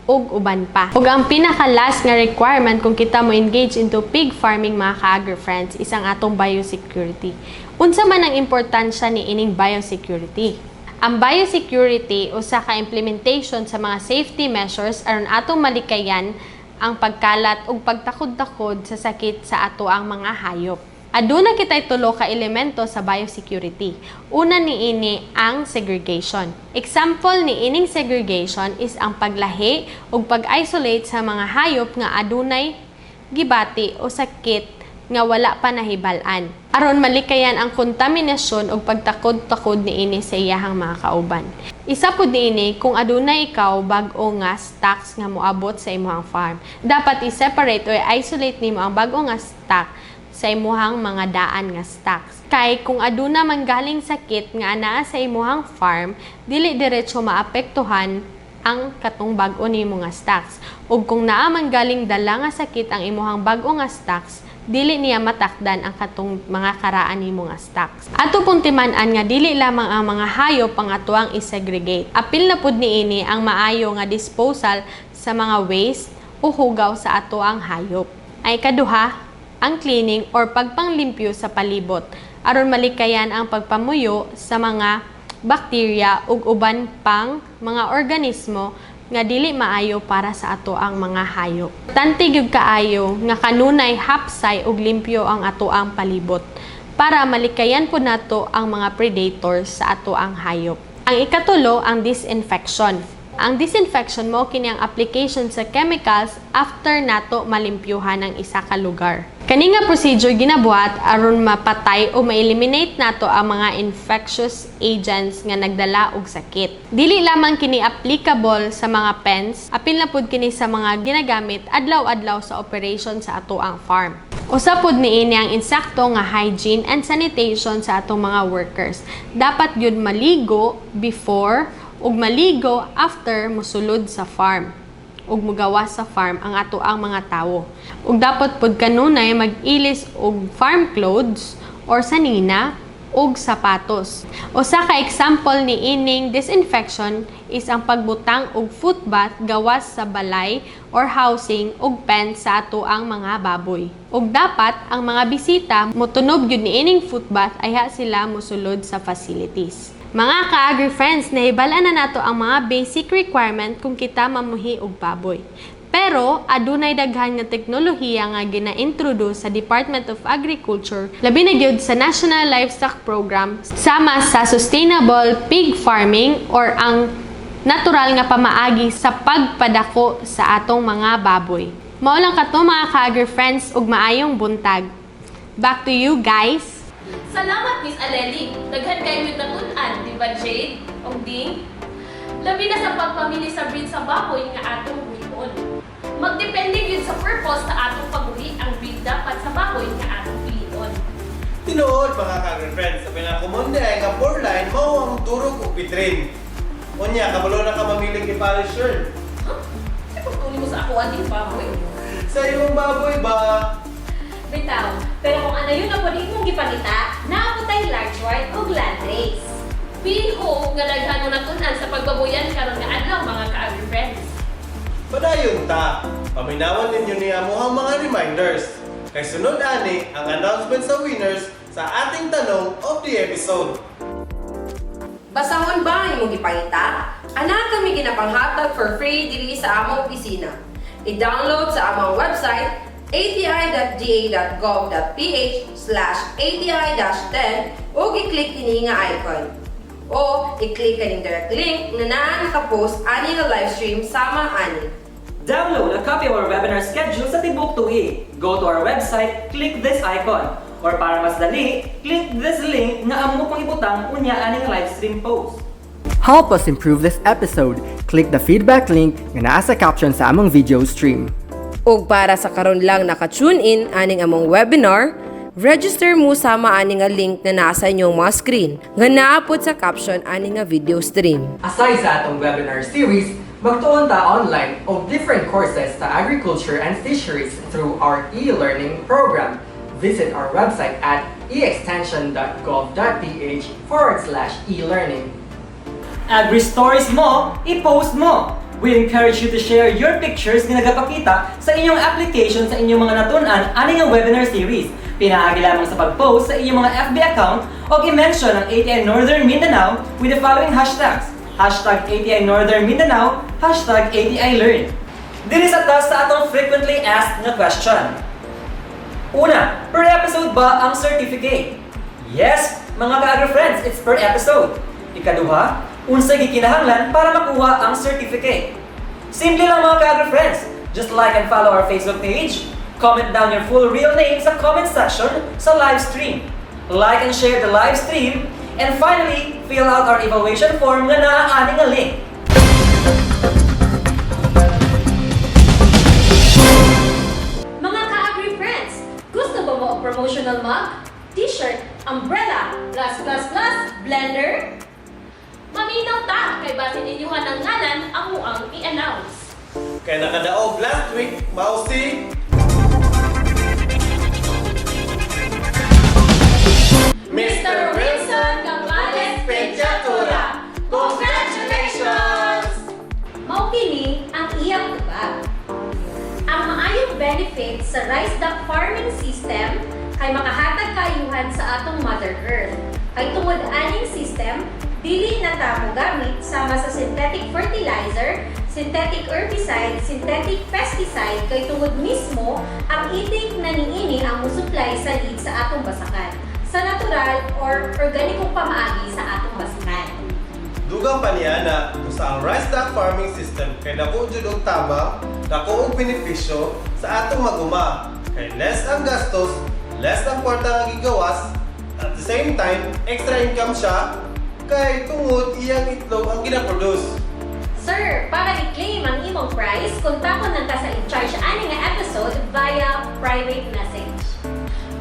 ug uban pa. Ug ang pinaka last nga requirement kung kita mo engage into pig farming, mga ka-agri friends, is ang atong biosecurity. Unsa man ang importansya ni ining biosecurity? Ang biosecurity usa ka implementation sa mga safety measures aron atong malikayan ang pagkalat ug pagtakod-takod sa sakit sa ato ang mga hayop. Aduna kitay tulo ka elemento sa biosecurity. Una niini, ang segregation. Example ni ining segregation is ang paglahi ug pag-isolate sa mga hayop nga adunay gibati o sakit nga wala pa nahibal-an, aron malikayan ang kontaminasyon ug pagtakod-takod niini sa iyahang mga kauban. Isa pud niini, kung adunay ikaw bag-o nga stocks nga moabot sa imong farm, dapat i-separate o i-isolate nimo ang bag-o nga stock sa imuhang mga daan nga stocks. Kay kung aduna man galing sakit nga anaa sa imuhang farm, dili diretso maapektuhan ang katong bag-o nimo nga stocks. Ug kung naa man galing dala nga sakit ang imuhang bag-o nga stocks, dili niya matakdan ang katong mga karaan nimo nga stocks. Ato pong timan-an nga dili lamang ang mga hayop ang atoang i-segregate. Apil na pud niini ang maayo nga disposal sa mga waste o hugaw sa atoang hayop. Ay kaduha, ang cleaning or pagpanglimpyo sa palibot aron malikayan ang pagpamuyo sa mga bakterya ug uban pang mga organismo nga dili maayo para sa ato ang mga hayop. Importante gyud kaayo nga kanunay hapsay ug limpyo ang ato ang palibot para malikayan pud nato ang mga predators sa ato ang hayop. Ang ikatulo, ang disinfection. Ang disinfection mao kini ang application sa chemicals after nato malimpyuhan ang isa ka lugar. Kani nga procedure ginabuhat aron mapatay o ma-eliminate nato ang mga infectious agents nga nagdala og sakit. Dili lamang kini applicable sa mga pens, apil na pud kini sa mga ginagamit adlaw-adlaw sa operation sa ato ang farm. Usa pud niini, ang insakto nga hygiene and sanitation sa atong mga workers. Dapat gyud maligo before ug maligo after mosulod sa farm ug mugawas sa farm ang ato ang mga tawo. Ug dapat pud kanunay mag-ilis og farm clothes or sanina ug sapatos. Usa ka example ni ining disinfection is ang pagbutang og foot bath gawas sa balay or housing ug pen sa ato ang mga baboy. Ug dapat ang mga bisita motunob gyud niining foot bath ayha sila mosulod sa facilities. Mga ka-agri friends, nahibal-an na nato ang mga basic requirement kung kita mamuhi og baboy. Pero adunay daghan nga teknolohiya nga gina-introduce sa Department of Agriculture, labi na gyud sa National Livestock Program, sama sa Sustainable Pig Farming or ang Natural nga pamaagi sa pagpadako sa atong mga baboy. Mao lang kato, mga ka-agri-friends, ug maayong buntag. Back to you, guys. Salamat, Miss Aleli. Daghan kayo yung natun-an, di ba, Jade? O Ding? Labi na sa pagpamili sa breed sa baboy nga atong buhion. Magdepende yun sa purpose sa atong pagbuhi ang breed dapat sa baboy nga atong pilion. Tinuod, mga ka-agri-friends, sa pinakakomon ay nga four line mao ang Duroc ug Pietrin. Unya, kabalo na ka mamilig ni Paris shirt. Huh? Ay, pagtuli mo sa ako, ating baboy. Sa imong baboy ba? Bitaw, pero kung ano yun ang pwede mong gipangita, naa pod tay Large White ug Landrace. We hope nga daghan mo natun-an sa pagbaboyan karon nga adlaw, mga ka-agri-friends. Padayon ta. Paminawan ninyo niya mo ang mga reminders. Kay sunod ani ang announcement sa winners sa ating tanong of the episode. Basahon ba ang imong gipangita? Ana kami ginapanghatag for free diri sa among opisina. I-download sa among website ati.ga.gov.ph/ati-10 o i-click ini nga icon. O i-click kaning direct link na naa nakapost ani nga live stream sama ani. Download a copy of our webinar schedule sa tibuok tuig. Go to our website, click this icon. Or para mas dali, click this link nga amo pang ibutang unya aning live stream post. Help us improve this episode. Click the feedback link nga naa sa caption sa among video stream. Ug para sa karon lang naka-tune in aning among webinar, register mo sama ani nga link na naa sa inyong mga screen nga naa pod sa caption ani nga video stream. Aside sa atong webinar series, magtuon ta online og different courses sa agriculture and fisheries through our e-learning program. Visit our website at extension.gov.ph/e-learning. Agri-stories mo, i-post mo! We encourage you to share your pictures nga nagapakita sa inyong application sa inyong mga natun-an ani nga webinar series. Pinaagi lamang sa pag-post sa inyong mga FB account o i-mention ang ATI Northern Mindanao with the following hashtags: #ATINorthernMindanao, #ATILearn. Diri sa taas sa atong frequently asked nga question. Una, per episode ba ang certificate? Yes, mga ka-agri-friends, it's per episode. Ikaduha, unsa gikinahanglan para makuha ang certificate? Simple lang, mga ka-agri-friends. Just like and follow our Facebook page, comment down your full real name sa comment section sa live stream. Like and share the live stream, and finally, fill out our evaluation form nga naa ani nga link. Mga ka-agri-friends, gusto ba mo og promotional mug, t-shirt, umbrella, plus plus plus, blender? Maminaw ta kay basin inyuhan ang ngalan amo ang i-announce. Kay nakadaog last week, mao si Mr. Wilson Gambales Pechatura. Congratulations! Mao kini ang iyang tubag. Ang maayong benefit sa rice duck farming system kay makahatag kaayuhan sa atong Mother Earth. Kay tungod aning system, dili na ta mogamit sama sa synthetic fertilizer, synthetic herbicide, synthetic pesticide kay tungod mismo ang itik na niini ang musupply sa lead sa atong basakan sa natural or organikong pamaagi sa atong basakan. Dugang pa niya na usa ang rice duck farming system kay dako jud og tabang, dako og benepisyo sa atong maguma. Kay less ang gastos, less ang kwarta nga gigawas, at the same time, extra income siya kay tungod iyang itlog ang gina-produce. Sir, para i-claim ang imong prize, kontakon lang ta sa in-charge ani nga episode via private message.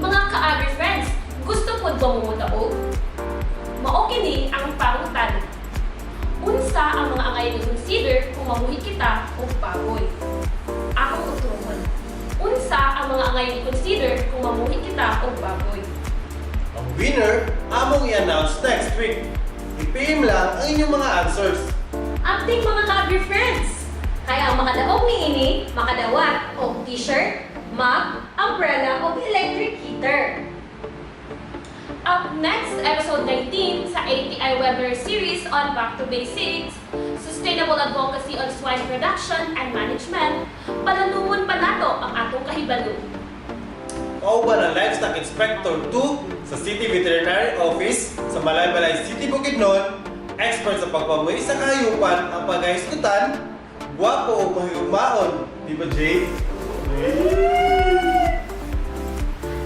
Mga ka-agri-friends, gusto pod ba mo modaog? Mao kini ang pangutan. Unsa ang mga angay i-consider kung mamuhi kita og baboy? Akong utuhon. Unsa ang mga angay i-consider kung mamuhi kita og baboy? Ang winner, among i-announce next week. I-PM lang ang inyong mga answers. Update, mga ka-agri-friends! Kaya ang makadaog niini, makadawat og t-shirt, mug, umbrella o electric heater. Up next, episode 19 sa ATI webinar series on Back to Basics, Sustainable Advocacy on Swine Production and Management, palalungon pa nato ang atong kahibalo. Kauban ang Livestock Inspector 2 sa City Veterinary Office sa Malaybalay City, Bukidnon. Expert sa pagpamuhi sa kahayupan ang paghahisgutan, guwapo o mahigugmaon. Di ba, Jade?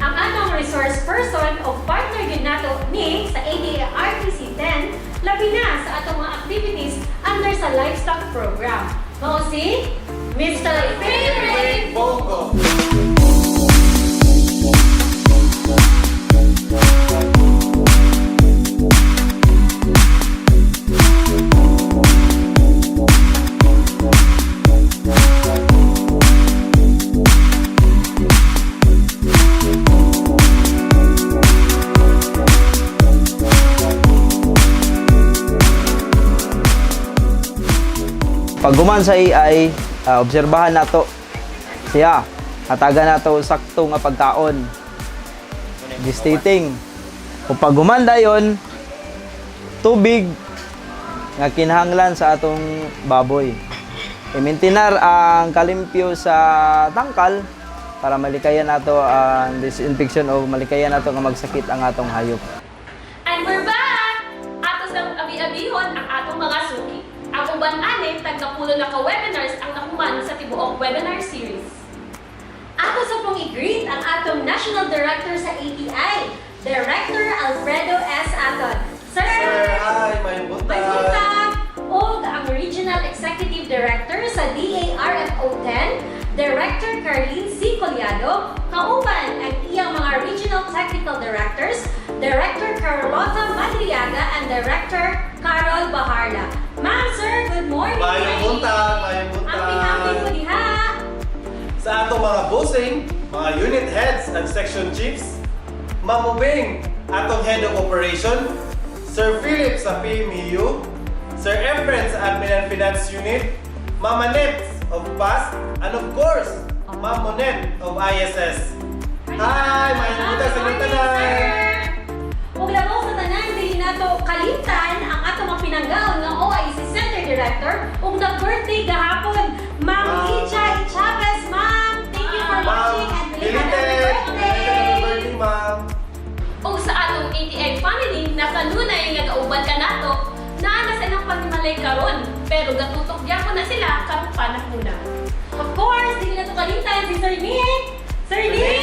Ang atong resource person o partner gyud nato ni sa ADA RTC 10 labi na sa atong mga activities under sa livestock program. Mao si Mr. Favorite Bongo! Pag human sa AI, obserbahan nato siya. Hatagan nato sakto nga pagkaon. Gestating. Kung pag human dayon, tubig nga kinahanglan sa atong baboy. I-maintainer ang kalimpyo sa tangkal para malikayan nato ang disinfection o malikayan nato nga magsakit ang atong hayop. And we're back! Ato sang abi-abihon ang atong mga suki. Ang uban ani, tagnapulo na ka-webinars ang nahuman sa tibuok webinar series. Ato sa pong i-greet ang atong National Director sa ATI, Director Alfredo S. Aton. Sir! Sir, hi! May May buntag! buntag! Og ang Regional Executive Director sa DARFO 10, Director Carlene C. Collado, kauban ang iyang mga Regional Technical Directors, Director Carlota Madriaga and Director Carol Baharla. Ma'am, sir, good morning! Mayong buntag! Mayong Ang pinamping ko buntag! diha! Sa atong mga bossing, mga unit heads and section chiefs, Ma'am Ubing, atong head of operation, Sir Philip sa PMEU, Sir Efren sa Admin and Finance Unit, Ma'am Annette of PAS, and of course, Ma'am Monette of ISS. Hi! Mayong buntag sa inyong tanan! Ug labaw sa tanan dili nato kalimtan ang atong mga pinanggaon nga OIC Center Director ug nag-birthday gahapon, Ma'am Ma'am. Licha E. Chavez. Ma'am, thank you for Ma'am, watching and belated happy belated! birthday! Belated birthday, ma'am! O sa atong ATI family na kanunay nga kauban kanato, naa na silang panimalay karon, pero gatutok gyapon na sila karong panahona. Of course, dili nato kalimtan si Sir Nick. Sir Nick,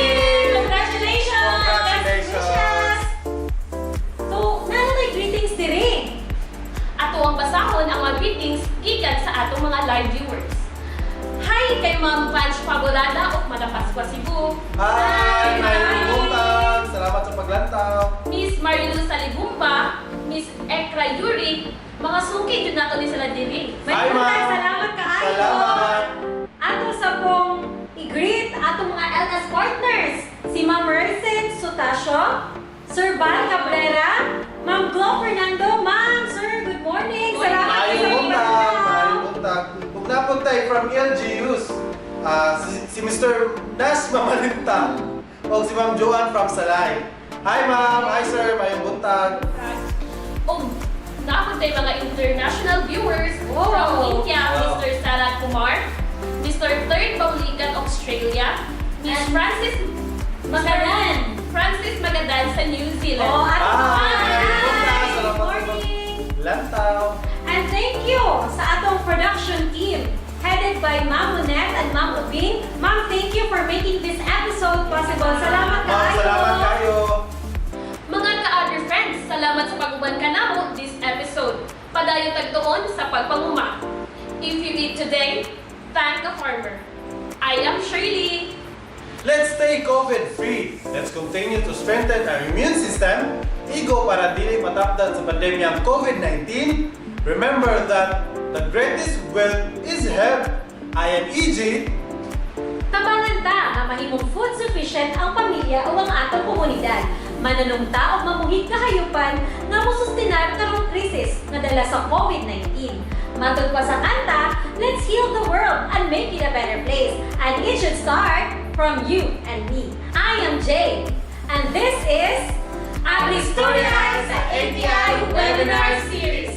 congratulations! Congratulations! Best wishes! So, naa na greetings diri. Ato ang basahon ang mga greetings gikan sa atong mga live viewers. Hi kay Ma'am Vanch Faborada of Malapascua, Cebu. Hi! Mayong buntag! Salamat sa paglantaw! Miss Marilu Salibumba, Miss Ekra Yuri, mga suki jud nato ni sila diri. May Hi, buntag, ma'am. salamat kaayo. Salamat! Ato sa pong i-greet atong mga LS partners, si Ma'am Raisin Sotasio, Sir Val Cabrera, Ma'am Glo Fernando, Ma'am, Sir, good morning. Salamat Maayong sa buntag, pagdalaw. maayong buntag. Ug napuntay from LGUs, si Mr. Nash Mamalinta o si Ma'am Joanne from Salay. Hi ma'am, hi sir, maayong buntag. Og napunta mga international viewers Wow. from India, Wow. Mr. Sarat Kumar, Mr. Third Bauligan, Australia, Miss And Francis Magadan. Francis Magadan sa New Zealand. Oh, ato Hi, Hi, buntag. good Salamat sa morning. paglantaw. And thank you sa atong production team headed by Ma'am Monette and Ma'am Ubing. Ma'am, thank you for making this episode possible. Salamat Ma'am, kaayo. salamat kayo. Mga ka-other friends, salamat sa pag-uban kanamo this episode. Padayon tagtuon sa pagpanguma. If you eat today, thank the farmer. I am Shirley. Let's stay COVID-free. Let's continue to strengthen our immune system. Igo para dili matapdan sa pandemyang COVID-19. Remember that the greatest wealth is health. I am E EJ. Tabangan ta nga mahimong food sufficient ang pamilya o ang atong komunidad. Mananong ta og mamuhig kahayupan nga mosustinar karong krisis nga dala sa COVID-19. Matod pa sa kanta, let's heal the world and make it a better place. And it should start from you and me. I am Jay, and this is AgriStorya sa ATI Webinar Series.